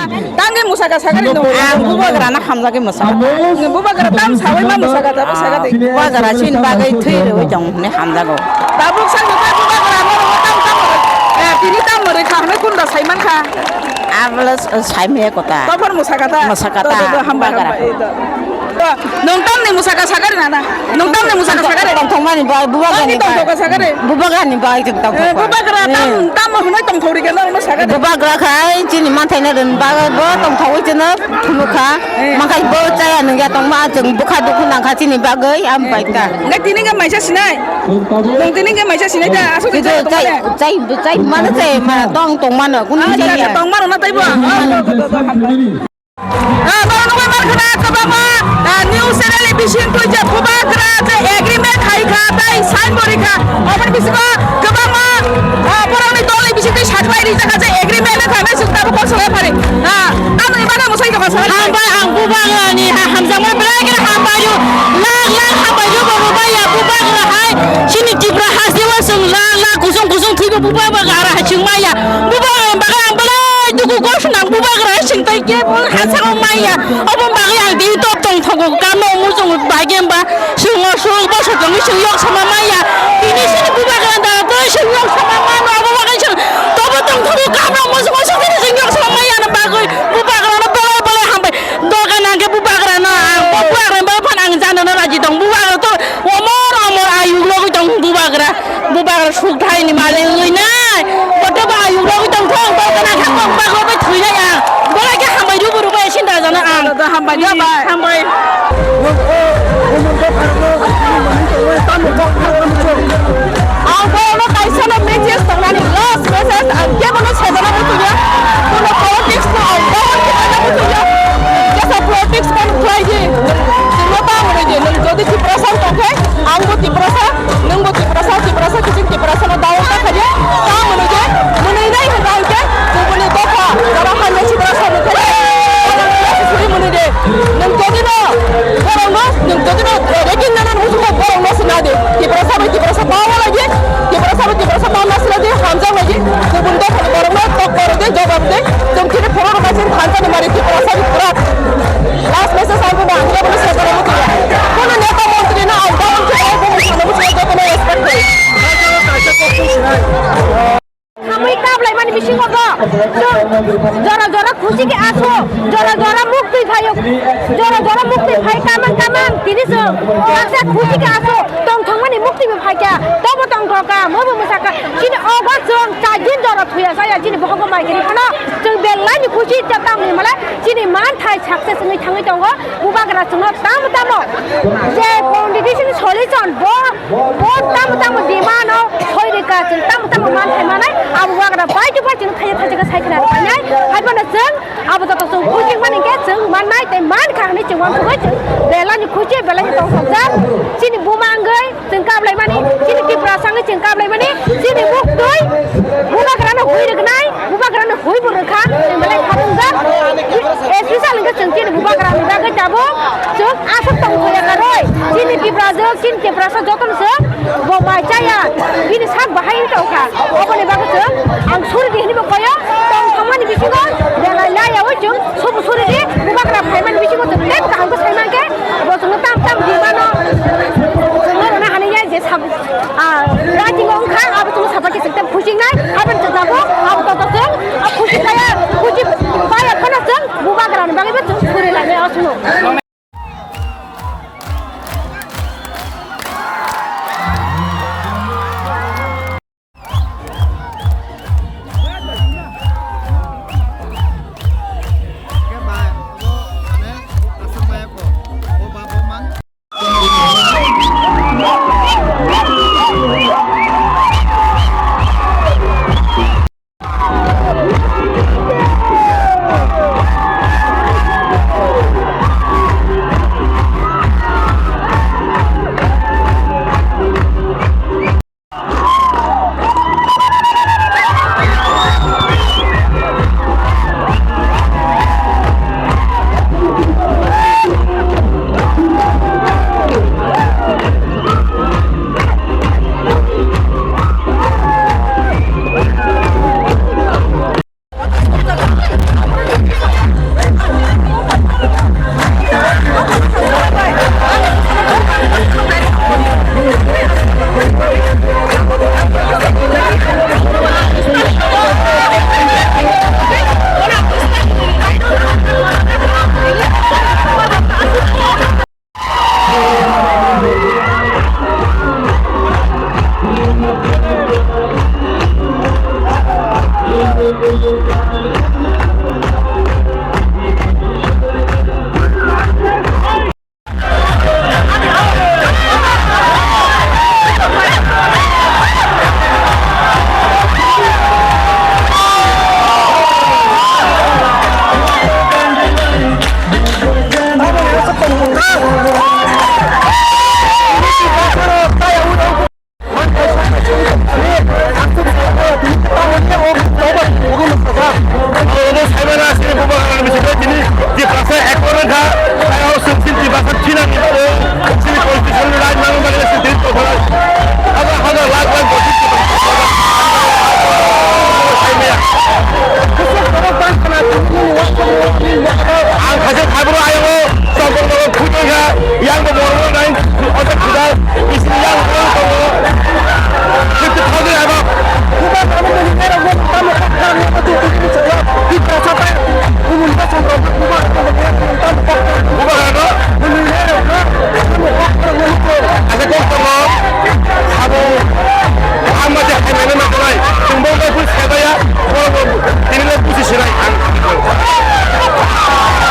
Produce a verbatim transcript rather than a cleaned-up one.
Tangwi mwsaka sakari no. Ang bubagra no hamjagwi mwsaka. Bubagra tam sawi ma mwsaka, tabuk saka de. Bubagra chini bagwi thwi rwi tong hwnwi hamjago. Tabuk sakno ta bubagra no tam tam. Eh, tini tam rwi kha hwnwi kunda saiman kha. Abla saimaya kota. Topor mwsaka ta. Mwsaka ta. To, to, to, hambai, bubagra. Hambai, to. Nwng tamni mwsaka sakari nana? Nwng tamni mwsaka sakari? Tongthokmani bai, bubagrani bai. Tongthokma sakari? Bubagrani bai, tongthokma. Eh, bubagra tam, tam hwnwi tongthok rikha, nwng sakari? Bubagra khai chini manthai na rin bagwi bo tongthokwi chwngno phunukha. Eh. Mankhai bo chaya nungya tongma, chwng bwkha dukhu nangkha chini bagwi, am bai ta. Ngai tini khe maisa sinai? Nwng tini khe maisa sinai ta? Aswk chaya tongmani? Chai, chai, chai mano, chai ma, tong, tong mano, kunu chaya. Tong mano na taibo? Ah, norok nugwi mankha na kwbangma, ah, news channel ni bising twi je bubagra je agreement khai kha, tai sign bo rikha. Oboni bisingo kwbangma, ah, borokni dol ni bising twi saklai rijak kha je agreement wngkha hwnwi chwng tabuk kok salai phari. Ah, tamoni bagwi mwsai tongkha salai phari. Hambai ang bubagra ni ha-, hamjakmani belai kheno hambai rw, lakh lakh hambai rw bo rwbai ya bubagra hai chini Tripura hasteo chwng lakh lakh kusung kusung thwibo bubagra hai chwng maya. Bubagra bagwi ang belai Ai, duku kosong nang bubagra sing tai ke bul hasao maya. Obo bagwi ang di top tong thogo kamo mujung bai gemba sing o sung boso tong sing yok sama maya. Tini sini bubagra da to sing yok sama mano obo bagwi sing tobo tong thogo kamo mujung o sing tini sing yok sama maya na bagwi bubagra na belai belai hambai. Doga nang ke bubagra na ang bubagra ba phan ang jana na raji tong bubagra to omor omor ayuk logwi tong bubagra. Bubagra sukthai ni malik wngwi nai. Bote ba ayuk rogwi tong thong, bo kana kha kok ba kok bai thwi nai ang. Bolai khe hambai rubu rubu esin da jana ang. Da hambai da bai. Hambai. Ang borokno kaisa no message tongnani last message ang kebono sajana muchungya. Kuno politics no ang bahar kebono muchungya. Jesa politics kan khlai di. Sino ta mune di. Nung jodi Tiprasa tongkhe, ang bo Tiprasa. Nwngbo Tiprasa, Tiprasa kiching Tiprasano dawa ta khadia. Ta mwnwi de, mwnwi nai hwnka hwnkhe kubuni dopha jora hamya Tiprasa mwnwi khadia. Suri mwnwi de, nwng jodino borokno, nwng jodino ragging nana muchungo borokno swnadi. Tiprasa bai Tiprasa bawa lagi, Tiprasa bai Tiprasa bawa swnadi, hamjak lagi, kubun dophani borokno tok koro de, jobab de. Chwng kiri phoro rwkha chini thansa ni mari Tiprasa ni kwrak. Last message ang bo ang bo se kono muti ya. Kono neta montri no ang bo ang khe bo mo sana muti ya kono respect koi. Hamwi kablai mani bisingo bo. Chwng jora jora khusi khe aso, jora jora muktwi phaio, jora jora muktwi phai kamang kamang tini chwng baksa khusi khe aso, tongthokmani muktwi bo phaikha, tobo tongthokha, mobo mwsakha, chini ogo chwng char din jora thuya saya, chini bohogo mai kiri phano chwng belai ni khusi ta tamni malai. Chini manthai success wngwi thangwi tongo, bubagra chwngno tamo tamo je competition solution bo, bo tamo tamo demand o soi rwkha, chwng tamo tamo manthai manai, abo bubagra pai to pai chwngno thaisa thaisa khe sai khna rw painai. Haiphano chwng abo joto chwng bujik mani khe chwng mannai tei mankha hwnwi chwng uansugwi chwng belai ni khusi, belai ni tongthokjak. Chini buma wngwi chwng kablaimani, chini Tiprasa wngwi chwng kablaimani, chini muktwi bubagrano hui rwknai, bubagrano hui bo rwkha, chwng belai khatungjak. Especially hwnkhe chwng chini bubagrani bagwi tabuk chwng aswk tongthokya karwi, chini Tiprajwk, chini Tiprasa jotono chwng bo mai chaya, bini sak bahai wng tongkha, oboni bagwi chwng